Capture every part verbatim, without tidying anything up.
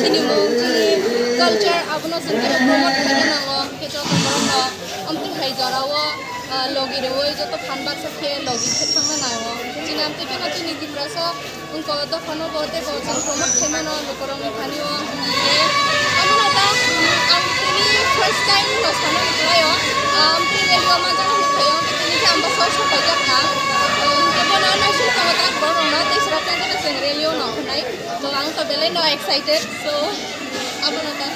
Chini mung, chini culture abono chwng khe promote khaina nango, hwnkhe joto borokno amtwi hai jorao, ah, logi rwui joto phan baksa khe logi khe thangna nango. Chini amtwi kheno chini Tiprasa wngkha o dophano bo teibo chwng promote khaimano lukurokni thani o. Hwnkhe abono ta, mm, ang tini first time no sana kwlaio, ah, amtwi rally o manjak hinwi khaio, hwnkhe tini khe ang bwsao sopaijak ang. Ah, hwnkhe bono naising tongo ta borokno tei swrapnai jora chwng rally o no hwnwi. To ang to belai no excited, so abono ta.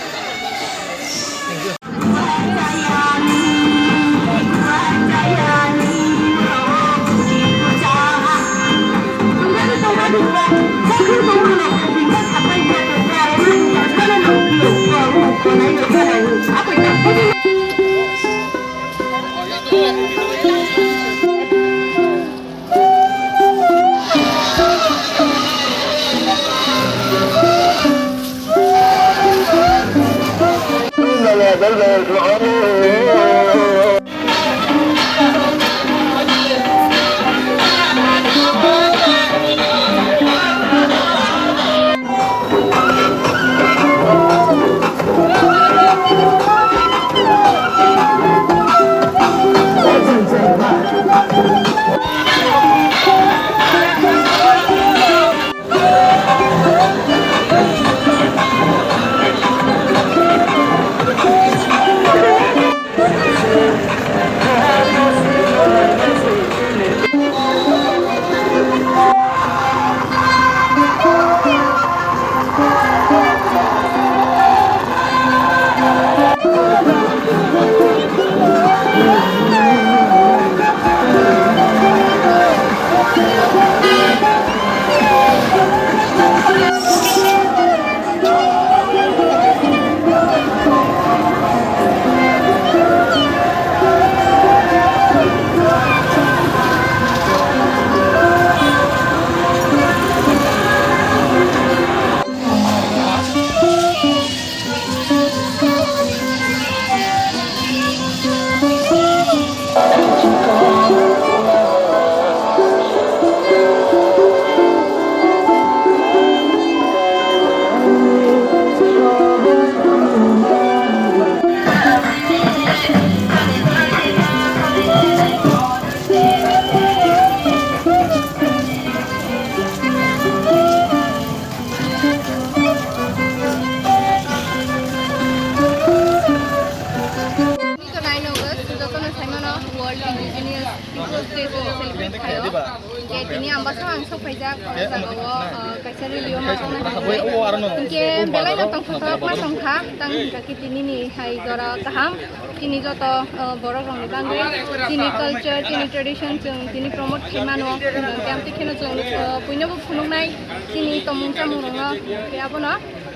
Nito nine August, jotono saimano World Indigenous Peoples Day chwng celebrate khaio. Hwnkhe tini Ambasa ang sokphaijak, o jagao, uh, kaisa rally o ma tongna hinwi. Hwnkhe belai no tongthokma tongkha, tang hwnkha khe tini ni hai jora kaham. Chini joto, uh, borok rokni bagwi chini culture, chini tradition chwng tini promote khai mano. Hwnkhe amtwi kheno chwng, uh, puino bo phunuknai chini tomung chamung rokno. Hwnkhe abono,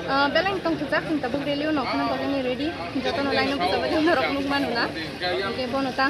uh, belai no tongthokjak, chwng tabuk rally o nokna bagwi ready. Jotono line o bwsajak norok nukmano na. Hwnkhe bono ta.